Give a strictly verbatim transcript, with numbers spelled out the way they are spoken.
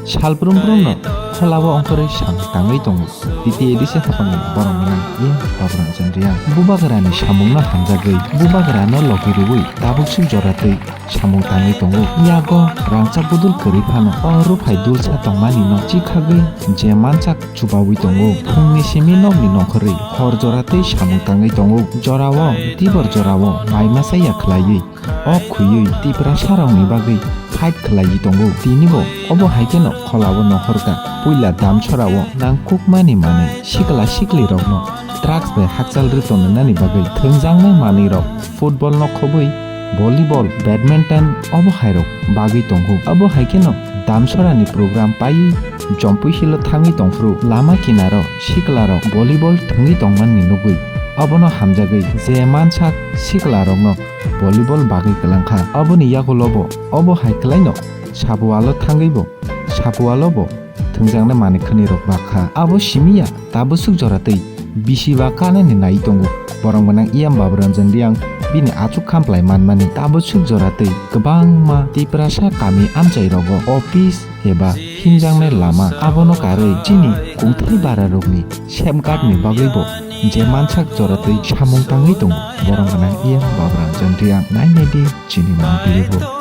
Salbrum brumno kholao ongkhorwi samung tangwi tongo. Titi edise haphangni borok gwnang iya babrang jandriya. Bubagrani samungno hamjagwi, bubagrano logi rwui tabuk suk jora twi samung tangwi tongo. Yago rangchak budul kwrwi phano o ruphai dulsa tongmanino chikhagwi je mansak chubaui tongo. Phungni simi nokni nongkhorwi hor jora twi samung tangwi tongo. Jorao dibor jorao mai masa ya khlaiwi ok khuyui Tiprasarokni bagwi fight khlaiwi tongo. Tinibo obo hai kheno kholao nohorkha. Puila Damchorao nangkukmani manwi sikla siklirokno drugs bai hakchal rw tongna nani bagwi thwngjaknai manwirok football no khobwi volleyball, badminton obo hairok bagwi tongo. Abo hai kheno Damchorani program paiwi Jompui hilo thangwi tongphuru lama kinaro siklarok volleyball thwngwi tongmani nugwi abono hamjagwi je mansak siklarokno volleyball bagwi kwlangkha. Aboni yagulobo obo hai kwlaino Sabualo thangwibo Sabualobo thwngjaknai manwi khwnirok bakha. Abo simiya tabusuk jora twi bisi ba kanani nai tongo. Borok gwnang Iyam Baburanjan Reang bini achuk khamplai manmani tabusuk jora twi kwbangma Tiprasa kami amchai rogo office eba hinjaknai lama abono karwi chini kungthai bara rokni safeguard ni bagwi bo je mansak jora twi samung tangwi tongo. Borok gwnang Iyam Baburanjan Reang nainai di chini mangpili bo.